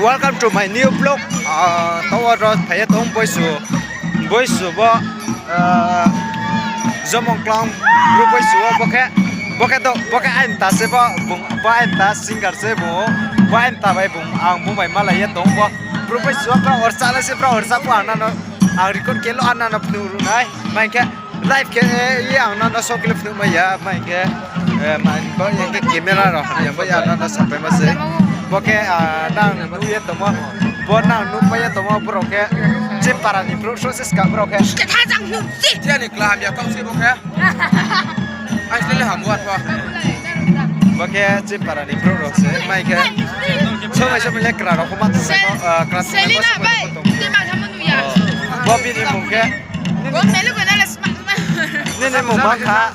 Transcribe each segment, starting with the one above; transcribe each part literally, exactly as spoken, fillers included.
Welcome to my new vlog. Ah, to oro phaiya tong boisu. Boisu bo, ah, Jomong Klang bro boisu bo khe, bo khe do, bo khe ain ta se bo, bung, bo ain ta singer se bo, bo ain ta bai bung, ang bung bai malaiya tong bo. Bro boisu bro orsa le se bro orsa bo anano, ang record kelo anano phnu runai, mai khe. Live khe, eh, ye ang nono sok le phunuk maya, mai khe, eh, mai bo ye khe camera rok hamya bo ya nono sapai ma se. Bo khe, ah, nang nuk ye tomo, bo nang nuk maya tomo borok khe, je para ni borok so se ska borok khe. Khe tha jang nuk si. Tiani kla hamya kong se bo khe. Ai se le ham wa tho. Bo khe je para ni borok rok se, mai khe. Somai somai le kra rok ma se, ah, class Selina bai, te ma thamu nuya. Bo bini mung khe. Bo melu gana le sma. Nini mung ma kha.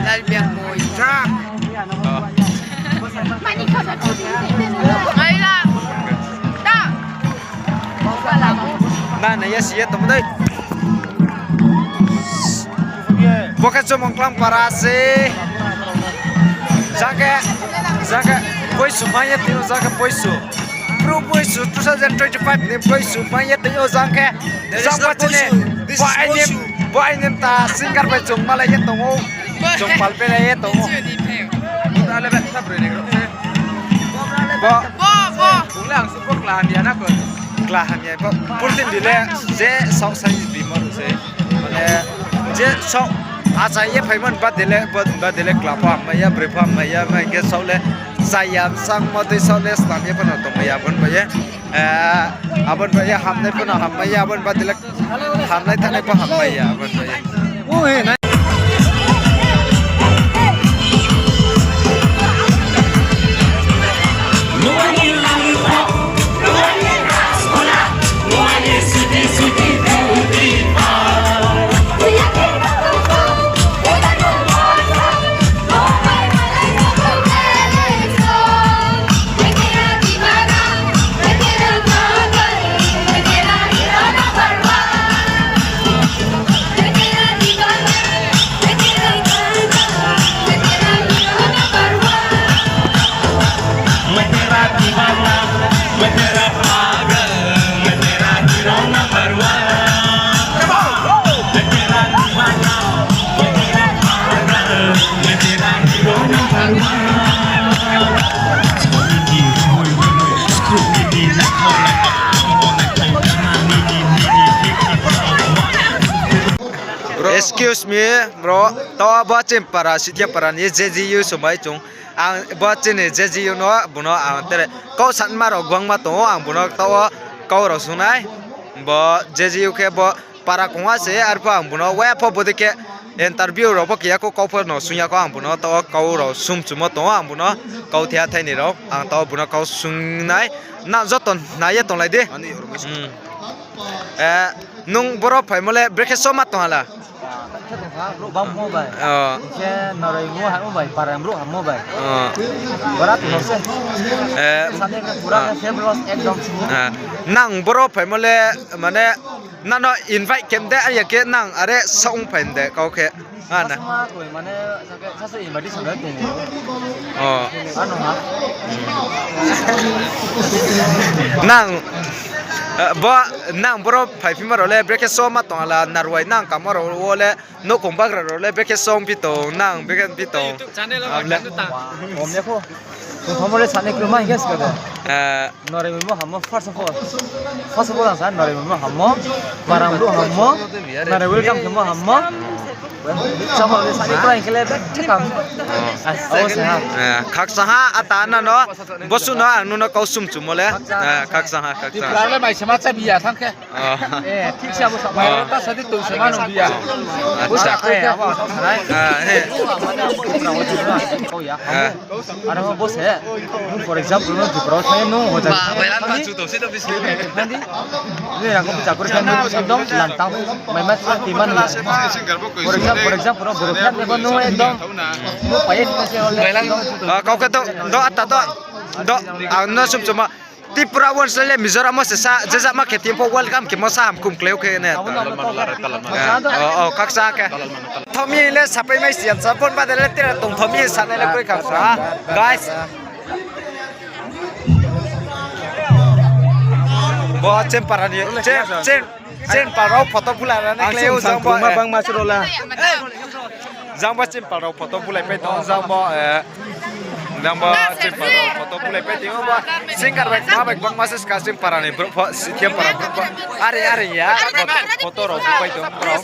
Lal biang boy. Maila. Ta. Na na ya siya tamo dai. Bo khe Jomong Klang para se. Jang khe, jang khe boisu manya tio jang khe boisu. Bro boisu two thousand twenty-five ni boisu manya tio jang khe. Jang bachini. Bo aini, bo aini ta singer bai chwng malai ye tongo. Chwng pal pelai ye tongo. Bo. Bo, bo. Kla hamya bo. Purtin bile je sok sai bimar se. Mane je sok achai ye phaiman ba dele, ba dele kla pha maya, bre pha maya, ma ke sok le chaya sang mo de sok le stam ye phano tong maya bon ba ye. Eh, abon ba ye hamne phano ham maya, abon ba dele hamnai thanai pha ham maya, abon ba ye. Excuse me, bro. To bo chini para, Sitya para ni J J U sumai chung. Ang bo chini J J U no, bono ang tere kau sanma rok gwangma tongo, ang bono to kau rok sunai. Bo J J U khe bo para kongma se, arpho ang bono waya pho bodi khe interview rok bo kiya ko, kau phano sungya ko, ang bono to kau rok sum chumo tongo, ang bono kau thaya thaini rok, ang to bono kau sungnai. Na joto naiya tonglai di. Ani rok Hmm. Eh, nung boro phaimole brekhe soma tonghala? Bang mo bai. Oh. Ke noroi mo ha mo bai, para bro ha mo bai. Oh. Bora tu se. Eh, sani ke pura ah. Ke fabulous ekdom. Ah. Nang boro phaimole mane nano invite kemde aya ke nang are song phaimde kau khe. Ah, na. Asma koi mane sake sase invitation da tene. Oh. Ano ha. Nang, eh, bo, nang boro phai phima role brekhe so ma tongala narwai nang kamo role nokong bagra role brekhe so pi tong nang brekhe pi tong. YouTube channel o Able. Omne ko. Tongthomole sani kwrwma hinkhe swkade. Eh. Noremwimo hammo, first of all. First of all, ang sa noremwimo hammo. Barang bru hammo. Nare welcome khemo hammo. Chamo le sani kwrwng khle bek thikam. Awo se ha. Eh, khaksa ha, ata na no. Bosu no ang nuno kau sum chumo le. Eh, khaksa ha, khaksa ha. Tipra le mai sema cha biya thangkhe. Oh. Eh, thik se abo sa. Oh. Ta sadi tu sema no biya. Acha. Bo sa khe abo sa nai. Ah, he. Kau ya. Ah. Aro bo se, nung for example, nung Tripura o thangwi nung hojai ba, thangwi bai lan nung pachu to, sito biscuit. Nandi, nung rang ko chakri thangwi nung ekdom lantang, mai ma sa ti man. For example, for example, nung Borok thangwi nung ekdom, nung pai thangwi se hole. Bai lan pachu to. Ah, kau khe to, do ata do, do, ang no sum suma. Tripura won sele Mizoram o se sa, je jama khe team pho welcome khe mo sa ham kum kleo khe ne. Abo no, abo no, abo no. Ah, oh, oh, kaksa khe. Thomi le sapai mai siyan sa bon ba de le tera tong thomi sa ne le koi kaksa, ha? Guys. Bo Chempara ni, Chempara rok photo bulai rani khlai o jang bo, bangma chwrwla. Jang bo Chempara rok photo bulai pai tongo, jang bo, eh, jang bo Chempara rok photo bulai pai tongo bo. Singer bai ma bai bangma se ska Chempara ni borok pho, Chempara borok pho. Are, are ya, photo rok bu pai tongo borok.